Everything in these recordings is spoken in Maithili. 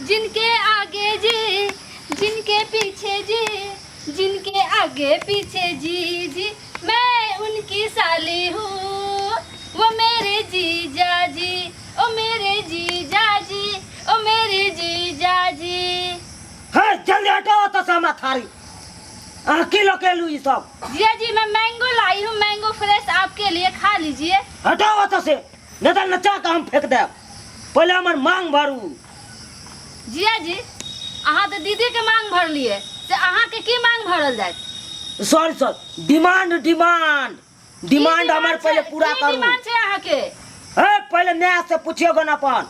जिनके आगे जी, जिनके पीछे जी, जिनके आगे पीछे जी जी, मैं उनकी साली हूँ, वो मेरे जीजा जी, ओ मेरे जीजा जी, ओ मेरे जीजा जी। हे जल्दी हटो ओतऽ से हमरा थारी अहाँ की लऽ के एलू ई सब? जीजा जी, मैं मैंगो लाई हूँ, मैंगो फ्रेश आपके लिए, खा लीजिए। हटाओ ओतऽ से, नहीं तऽ नचा कऽ हम फेंक देब। पहिले हमर मांग भरू। जीजा जी, अहाँ तऽ दीदी के मांग भरलिए, से अहाँ के की मांग भरल जायत? सॉरी सर, डिमांड डिमांड की डिमांड हमर छै? पहिले पूरा की करू। डिमांड छै अहाँ के? हे पहिले माय से पुछियो गन अपन।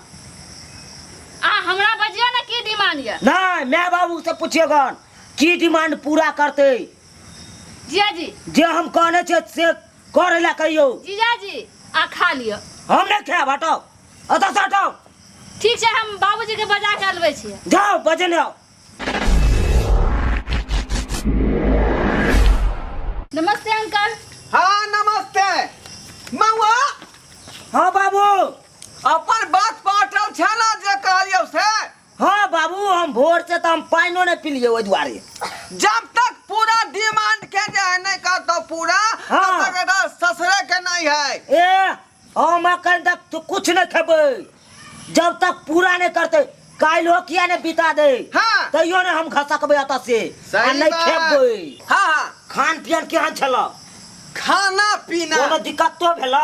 अहाँ हमरा बजियो ने की डिमांड यऽ। नहीं, माय बाबू से पुछियो गन की डिमांड पूरा करते। जीजा जी, जे हम कहने छियै से करे ला कहियो। जीजा जी, आ खा लिअ। हम नहीं खायब, हटाओ एतऽ से हटाओ। ठीक छै, हम बाबूजी के बजा के अनबै छियै। जाओ बजेने आओ। नमस्ते अंकल। हाँ नमस्ते मौआ। हाँ बाबू। अपन बात पाटल छै ना जे कहलियौ से? हाँ बाबू, हम भोर से तो हम पानिओ नहीं पिलिए ओहि दुआरे। जब तक पूरा डिमांड के जे है नहीं करतो पूरा, हाँ। तब तक एकर ससुरे के नहीं है। ए हम अखन तक तो कुछ नहीं खेबै, जब तक पूरा नहीं करते। काल्हि हो किया नहीं बिता दे, हाँ। तैयो नहीं हम घसकबै एतऽ से, सही आ नहीं बात। खेबै। हाँ, हाँ। खान पियन केहन छल? खाना पीना कोनो दिक्कत तो भेल?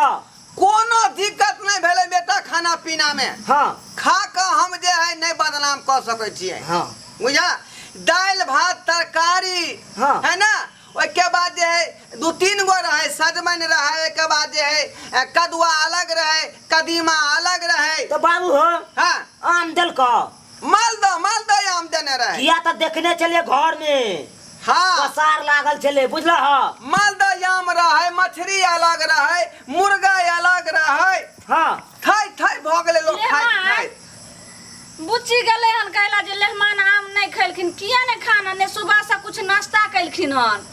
कोनो दिक्कत नहीं भेलै बेटा खाना पीना में। हाँ। खा के हम जे है नहीं बदनाम कऽ सकै छियै। हाँ। बुझा, दालि भात तरकारी, हाँ। है ना, ओहिके बाद जे है 2-3 गो रहे, सजमनि रहे, ओहिके बाद जे है कदुआ अलग रहे, कदीमा अलग रहे। तो बाबू हो, हाँ। आम देलकौ? मालदह, मालदह आम देने रहे। किया तो देखने चलिए घर में। हाँ। पसार लागल छलै, बुझलह? मालदह आम रहे, मछली अलग रहे, मुर्गा अलग रहे। हाँ। थै थै भऽ गेलै लोक खाइत लेहमान। खाइत। बुच्ची गेलै हन कहला जे लेहमान आम नहि खेलखिन, किया नहि खाना, ने सुबह से कुछ नाश्ता केलखिन हन,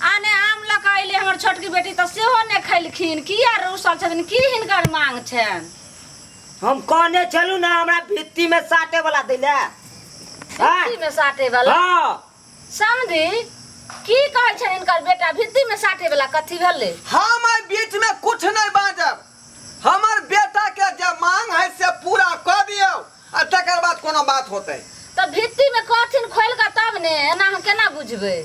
आ ने आम लऽ कऽ अयलै हमर छोटकी बेटी तऽ सेहो नहि खेलखिन। किया रूसल छथिन, की हिनकर मांग छनि? हम कहने छलहुँ ने हमरा भित्ती में साटे वाला दै ले। भित्ती में साटे वाला? हाँ। समधी की कहै छनि हिनकर बेटा भित्ती में साटे वाला कथी भेलै? हम एहि बीच में कुछ नहीं बाजब, हमर बेटा के जे मांग है से पूरा कऽ दियौ आ तकर बाद कोनो बात होतै। तऽ भित्ती में कहथिन खोलि कऽ तब ने, एना हम केना बुझबै?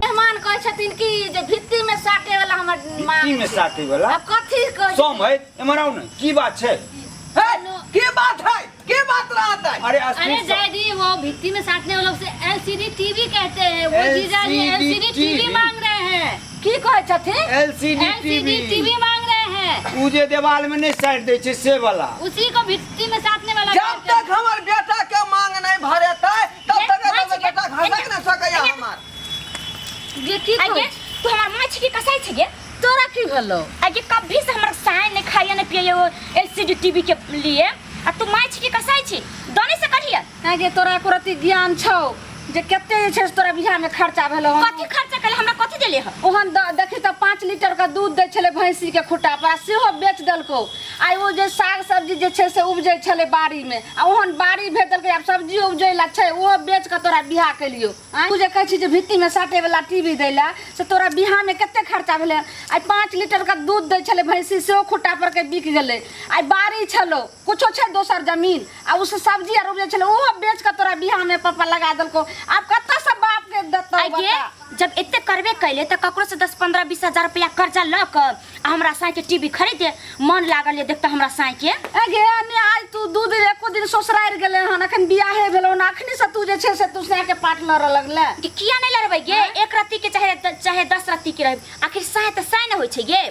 मेहमान कहै छथिन कि जे भित्ती में साटे वाला हमर मांग भित्ती में छै। साटे वाला? आब कथी कहै सम है, एम्हर आउ ने, की बात छै? हे, की बात है, की बात रहत है? अरे अस्थिर अरे सब- डैडी, वो भित्ती में साटने वालों से एलसीडी टीवी कहते हैं, वो जीजा जी एलसीडी टीवी मांग रहे हैं। की कहै छथिन? एलसीडी एलसीडी टीवी मांग रहे हैं। उ जे देवाल में नहीं साट दै छै से वाला, उसी को भित्ती में साटने वाला जब कहते हैं। तक हमर बेटा के मांग नहीं भरेतै तब ये, तक माय हमर छिकै। बेटा घसक नहीं सकैया हमर। गे की आगे, कहै? तू हमर माय छिकी कसाई छिगे? तोरा की भेलौ? आगे कभी से हमर साय नहीं खाइए नहीं पिए वो एलसीडी टीवी के लिए, आ तू माय छिकी कसाई छी दने से करिए। आगे तोरा एको रत्ती ज्ञान छौ जे कते जे छै से तोरा बियाह में खर्चा भेलौ हन? कथी खर्चा कले, हमरा कथी देले ह? ओहन देखी तऽ 5 लीटर के दूध दै छलै भैंसी के खुट्टा पर, आ सेहो बेच देलकौ। आ ओ जे साग सब्जी जे छै से उपजै छलै बाड़ी में, आ ओहन बाड़ी भेज देलकै, आब सब्जी उपजै ला छै, ओहो बेच कऽ तोरा बियाह केलियौ। आँय, तू जे कहै छी जे भित्ती में साटे वाला टीवी दै ला, से तोरा बियाह में कते खर्चा भेलै? आइ 5 लीटर के दूध दै छलै भैंसी, सेहो खुट्टा पर के बिक गेलै। आइ बाड़ी छलौ, कुछो छै दोसर जमीन, आ उस सब्जी आर उपजै छलै, ओहो बेच कऽ तोरा बियाह में पापा लगा देलकौ। आब कतऽ से बाप के देतौ आइ गे, बता? जब एते करबे कैले तऽ ककरो से 10-15-20 हजार रुपया कर्जा लऽ कऽ आ हमरा साँय के टीवी खरीद दे, मन लागल ये देखते हमरा साँय के। ए गे, ने आइ तू 2 दिन एको दिन ससुरारि गेलै हन, अखन बियाहे भेलौ हन, अखनी से तू जे छै से तू साँय के पाट लड़ऽ लगले। कि किया नहीं लड़बै गे? आँय? 1 रत्ती के चाहे 10 रत्ती के रहै, आखिर साँय तऽ साँय ने होइ छै गे।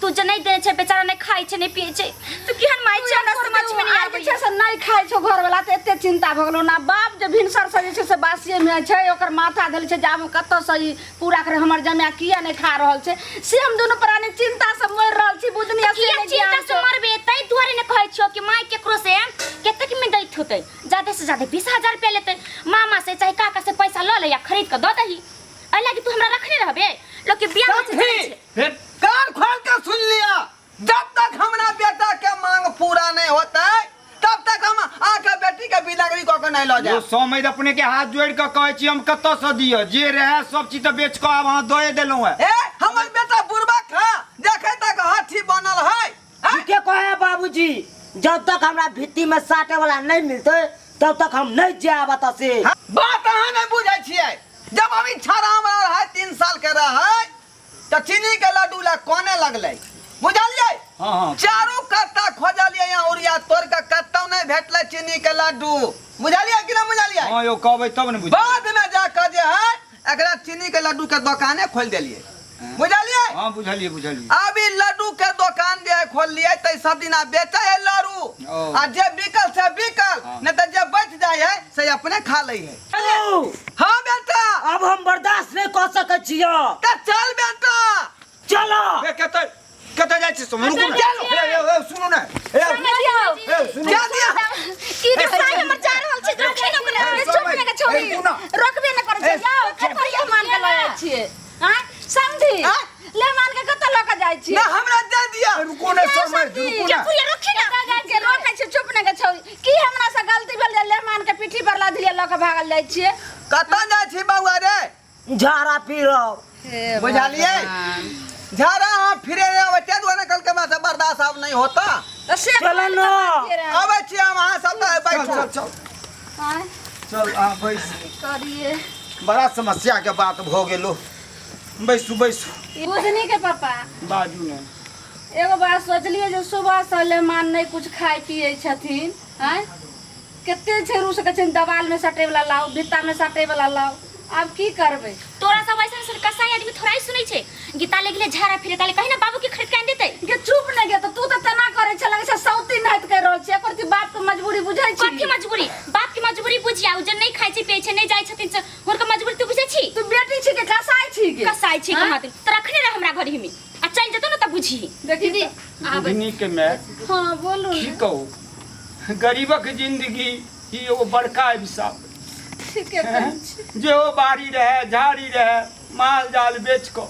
तू जे नहीं देने छै बेचारा नहीं खाइ छै नहीं पिए छै, तू केहन माय छै हमरा समझ में नहीं आइ जे आबै छै से नहीं खाइ छौ घरवाला तऽ एते चिंता भऽ गेलौ ना। बाप जे भिनसर से जे छै से बासिए में छै, ओकर माथा धैल छै जे आब कतऽ से ई पूरा करे, हमर जमाए किया नहीं खा रहल छै, से हम दुनू प्राणी चिंता से मरि रहल छी। बुझनी किया से नहि चिंता ज्ञान से छौ। मरबे? ताहि दुआरे ने कहै छियौ कि माय केकरो से कतेक में दैत होतै, ज्यादा से ज्यादा 20 हजार रुपया लेतै, मामा से चाहे काका से पैसा लऽ ले या खरीद कऽ दऽ दही। एहि लागी तू हमरा रखने रहबे? लोक के बियाह होइ छै, समझी? जानै छै। फिर कान खोल के सुन लिया, जब तक हमरा बेटा के मांग नहि लऽ यो जायब। समैध अपने के हाथ जोड़ि कऽ कहै छी हम कतऽ से दिअ जे रहए सब चीज तऽ बेच कऽ आब अहाँ दए देलहुँ हेँ। ए हमर बेटा बुढ़बा खा देखै तक हाथी बनल है आँय? ठीके कहे बाबूजी जब तक हमरा भित्ति में साटे वाला नहीं मिलते तब तक हम नहीं जायब एतऽ से। बात अहाँ नहि बुझै छियै जब हम इच्छा हमरा रहै 3 साल के रहै तऽ चीनी के लड्डू ला कोने लगलै बुझलियै? हाँ हाँ। चारू कत्ता खोजलियै यहाँ उड़िया तोड़ के कतौ नहि भेटलै चीनी के लड्डू बुझलियै कि नहि बुझलियै? हाँ यौ कहबै तब ने बुझबै। बाद में जाकर जे है एकरा चीनी के लड्डू के दोकाने खोल देलियै बुझलियै? हाँ बुझलियै बुझलियै। अभी लड्डू के दोकान जे है खोललियै तऽ सब दिना बेचै है लड्डू ओ। आ जे बिकल से बिकल हाँ। नहीं तऽ जे बच जाइ है से अपने खा लै है। ओ, हाँ बेटा अब हम बर्दाश्त नहीं कर सकै छियै। तऽ चल बेटा चलो। ए कतऽ कतऽ जाइ छी सुनू ने। चलो। ए, ए, ए, सुनू ने ए, ए, सुनू। जा दिया। की कसाई हमर जा रहल छै रोकबे न करे ए, चुप न के छोड़ी ए, सुन ना। रोकबे न करे छै ए, जाओ कतऽ ये मान के लऽ जाइ छियै आँय समझी आँय? ले मान के कतऽ लऽ के जाइ छियै ना हमरा दे दिया। ए, रुकू ने समैध रुकू ने। पूरा रोकी ना। कतऽ जाइ छियै रोकै छियै चुप न के छोड़ी की हमरा से गलती भेल जे ले मान के पीठी पर लधलियै लऽ के भागल जाइ छियै? कतऽ जाइ छी बौआ रे? झाड़ा पीरब। हे बुझलियै? भगवान। झाड़ा अहाँ फिरे नहि अबै ताहि दुआरे कहलकै हमरा से बर्दाश्त आब नहि होता। तऽ से चलो न। अबै छी हम अहाँ सब तऽ चल बैठू। चल चल आँय, चल आ बैस। की करियै? बड़ा समस्या के बात भऽ गेलो बैसू बैसू। बुझनी के पापा बाजू ने। एगो बात सोचलियै जे सुबह से लेमान नहि कुछ खाइ पियै छथिन आँय कते छै रूस के छथिन दवाल में सटे वाला लाउ भित्ता में सटे वाला लाउ आब की करबै? तोरा सब ऐसन ऐसन कसाई आदमी थोड़ा ही सुनै छै। गीता ले गेलै झाड़ा फिरे ताले कही ना बाबू के खरीद के आनि देतै। गे चुप नहि गे तऽ तू तऽ तेना करै छै लगै छै सौती नाहित करि रहल छी एकर बाप के मजबूरी बुझै छी? कथी मजबूरी? बाप के मजबूरी बुझिया उ जे नहि खाइ छै पियै छै नहि जाइ छथिन से हुनकर मजबूरी तू बुझै छी? तू बेटी छी के कसाई छी गे? कसाई छी हाँ? कहाँ तऽ रखने रह हमरा घर ही में आ चल जेतौ ने तऽ बुझही। देखी दीदी आबै। बुझनी के माय। हाँ बोलू की ने। कहू गरीबक जिंदगी ई एगो बड़का अभिशाप। ठीके कहै छी। जे ओ बाड़ी रहे झाड़ी रहे माल जाल बेच कऽ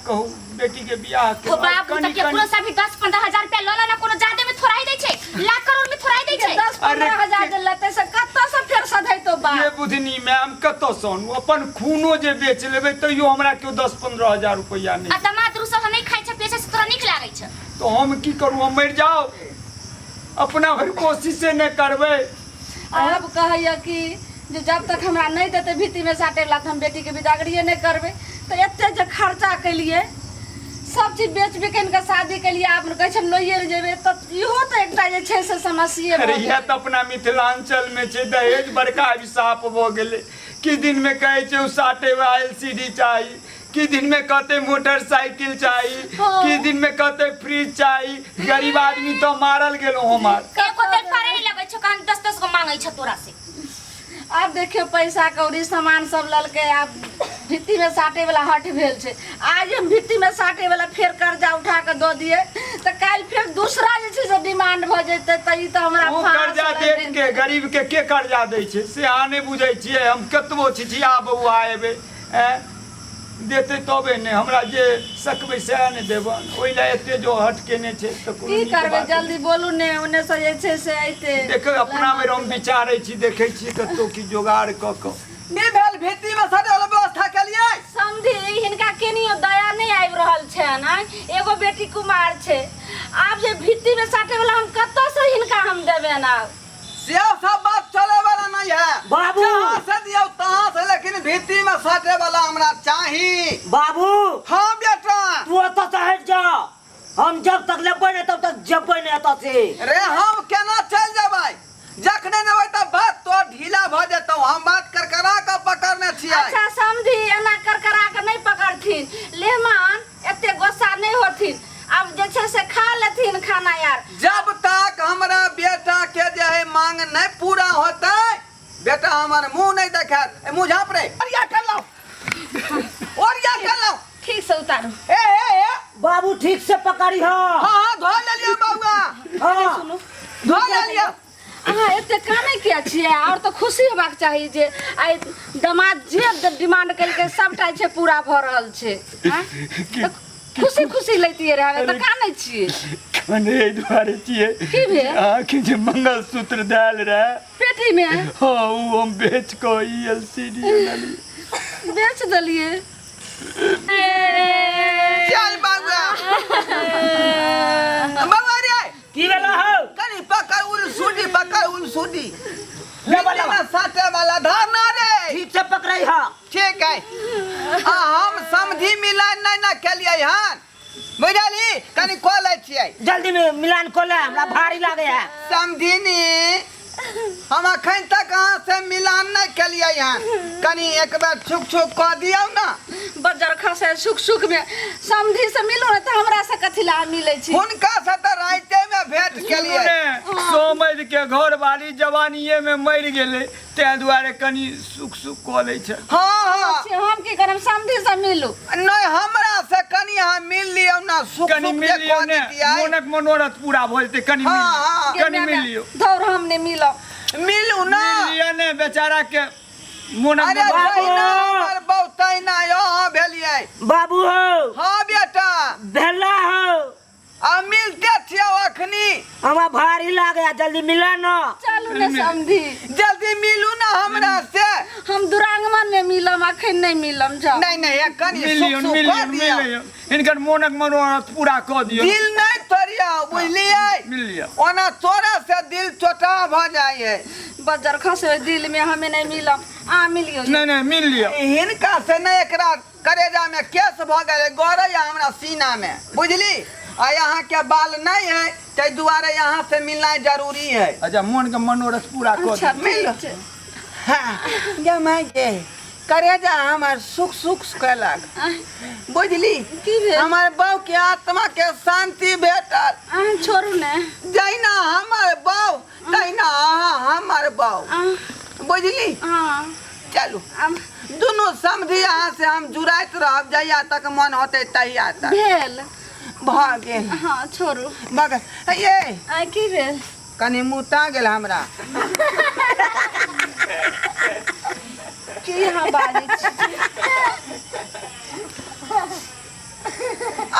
कहू बेटी के बियाह के ओ बाबू कनी तऽ केकरो कनी से भी 10-15 हजार रुपया लऽ लेना कोनो ज्यादे में थोड़ा ही दै छै लाख करोड़ में थोड़ा ही दै छै। 10-15 हजार जे लेतै से कतऽ से फेर सधैतो बाप? ये बुधनी मैम कतऽ सँ आनू अपन खूनो जे बेच लेबै तैयो हमरा केओ 10-15 हजार रुपैआ नहि। आ दमाद रुसल नहि खाइ छै पियै छै से तोरा नीक लागै छै। तो हम की करू हम मरि जाउ अपना भरि कोशिशे नहि करबै। आब कहैया कि जे जब तक हमरा नहि देतै भित्तिमे साटे वाला तऽ हम बेटीके बिदागरिए नहि करबै। तऽ एते जे खर्चा केलियै सब चीज बेच बिकनि कऽ शादी केलियै आब कहै छै हम लइए ने जेबै तऽ इहो तऽ एकटा जे छै से समस्ये भऽ अरे इएह गेलै। तऽ अपना मिथिलाञ्चल में छै दहेज बड़का अभिशाप भऽ गेलै। किछु दिन में कहै छै ओ साटे वाला LCD चाही किछु दिन में कहतै मोटरसाइकिल चाही हाँ। किछु दिन में कहतै फ्रिज चाही। गरीब आदमी तऽ मारल गेलहुँ हमार। एको देर पारे नहि लगै छौ कहाँ 10-10 गो मांगै छौ तोरा से। आब देखियौ पैसा कौड़ी सामान सब ललकै आब भित्ति में साटे वाला हट भेल छै। आज हम भित्ति में साटे वाला फेर कर्जा उठा के दऽ दियै तऽ काल्हि फेर दूसरा जे छै से डिमांड भऽ जेतै तऽ ई तऽ हमरा ओ फांस कर्जा लागि देत गेल। के गरीब के के कर्जा दै छै से अहाँ नहि बुझै छियै। हम कतबो छिछिया बौआ एबै आँय देतै तबे ने हमरा जे सकबै सएह ने देबनि ओहि लए एते जो हट केने छै तऽ कोनो की नीक करबै बात जल्दी बोलू ने ओने से जे छै से अयतै। देखै अपना बेर हम विचारै छी देखै छी कतौ की जोगाड़ कऽ कऽ। की भेल भित्ति में सटे वाला व्यवस्था केलियै? समझी हिनका केनियो दया नहि आबि रहल छनि आँय एगो बेटी कुमार छै आब जे भित्ति में साटे वाला हम कतऽ से हिनका हम देबनि आब? से सब बात चले वाला नहीं है बाबू। जहाँ से दियौ तहाँ से लेकिन भित्ति में सटे वाला हमरा चाही। बाबू। हाँ बेटा। तू ओतऽ से हटि जा हम जब तक लेबै नहि तब तक जेबै नहि एतऽ से। रे हम केना चलि जेबै जखने नेबै तऽ बात तो ढीला भऽ जेतौ हम बात करकरा कऽ पकड़ने छियै। अच्छा समझी एना करकरा के नहि पकड़थिन लेहमान एते गुस्सा नहि होथिन आब जे छै से खा लेथिन खाना यार। जब तक हमरा बेटा के जे है मांग नहीं पूरा होते बेटा हमर मुंह नहीं देखात। ए मुंह झाँप रे। ओरिया कर लो ओरिया कर लो। ठीक से उतारू। ए ए ए बाबू ठीक से पकड़ी। हाँ हाँ हाँ धो लेलियो बउआ। हाँ सुनू धो लेलियो। अहाँ एते कानै किया छियै? और तऽ खुशी होबाक चाही जे आइ दमाद जे डिमांड केलकै सबटा छै पूरा भऽ रहल छै। आँय? तऽ खुशी खुशी लैतियै रहै तऽ कानै छियै। कने एहि दुआरे छियै की भेल? अहाँके जे मंगलसूत्र देल रहए पेटी में हाँ ओ हम बेच कऽ ई एल सी डी आनलियै बेच देलिए चल बउआ बउआ रे की भेला हो कनी पकड़ उल सूडी पकड़ उल सूडी लेबा लेबा साटे वाला धरना रे ठीक से पकड़ै हा ठीक है आ हम समझी मिलान नहीं ना केलियै हन बुझलही कनी कऽ लै छियै जल्दी में मिलान को ले हमरा भारी लागे है समधिनी हम अखन तक अहाँ से मिलान नहीं केलियै हन कनी एक बेर छुक छुक कऽ दियौ ना बज्जर खसे सुख सुख में समधी से मिलू ने तऽ हमरा से कथी ला मिलै छी हुनका से तऽ राइते में भेंट केलियै ने सोमैद के घरवाली जवानिए में मरि गेलै ताहि दुआरे कनी सुख सुख कऽ लै छै हाँ हाँ छी, हम की करब समधी से मिलू नहीं हमरा से कनी अहाँ मिल लियौ ना सुख कनी सुख मिल जे लियौ कऽ ने दितियै मोनक मनोरथ पूरा भऽ जेतै कनी मिल हाँ, हाँ। कनी मिल लियौ धौर हम नहि मिलब मिलू ना मिल लिअ ने बेचारा के मोनक अरे मनोरथ जहिना हमर बहू तहिना अहाँ भेलियै बाबू हो हाँ बेटा भेला हो आ मिलते छियौ अखनी हमरा भारी लागे है जल्दी मिला न चलू ने समधी जल्दी मिलू ना हमरा से हम दुरांगमन में मिलम अखन नहीं मिलम जाओ नहीं नहीं ये कनी मिल सुख लियौ सुख मिल कऽ लियौ मिल दियौ लियौ हिनकर मोनक मनोरथ पूरा कऽ दियौ दिल नहीं तोड़ियौ बुझलियै मिल लियौ ओना तोरा से दिल चोटा भऽ जाइ है बज्जर खसे दिल में हमें नहीं मिलम आ मिलियो नहीं नहीं मिल लियौ हिनका से नहीं एकरा करेजा में केस भऽ गेलै गड़ैया हमरा सीना में बुझली आ यहाँ के बाल नहीं है ताहि दुआरे यहाँ से मिलनाइ जरूरी है अच्छा मोन के मनोरथ पूरा कऽ अच्छा दियौ मिल। ठीक छै हाँ, गे माय गे करेजा हमर सुख सुख केलक बुझली की भेल? हमर बहू के आत्मा के शांति भेटल अहाँ छोड़ू ने जहिना हमर बहू तहिना अहाँ हमर बहू अहाँ बुझली हाँ चलू आब दुनू समझी अहाँ से हम जुड़ाइत रहब जहिया तक मन होतै तहिया तक भेल भऽ गेल हाँ छोड़ू भऽ गेल ये आ की भेल कनि मुता गेल हमरा की अहाँ बाजै छी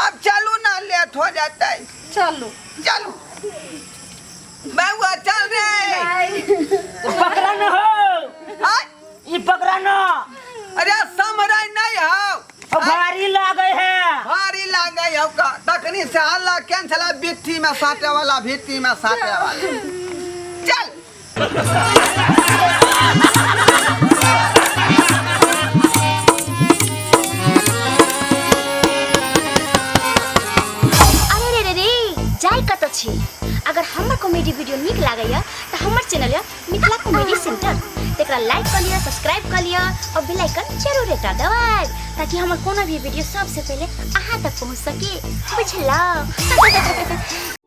आब चलू ना लेट हो जेतै चलू चलू बउआ चल रे पकड़ा न हो आय ई पकड़ा न अरे समरै नहीं हौ भारी लागे है भारी लागे हौ का तखनी से हल्ला केन छला बिट्ठी में साटे वाला भिट्ठी में साटे वाला चल अरे रे रे रे जाय कतऽ छी अगर हमर कॉमेडी वीडियो नीक लागैया तऽ हमर चैनल यऽ मिथिला कॉमेडी सेंटर तकरा लाइक कऽ लिअ सब्सक्राइब कऽ लिअ और बेल आइकन जरूर एकटा दबाएब ताकि हमर कोनो भी वीडियो सबसे पहिले अहाँ तक पहुँच सके बुझलहुँ।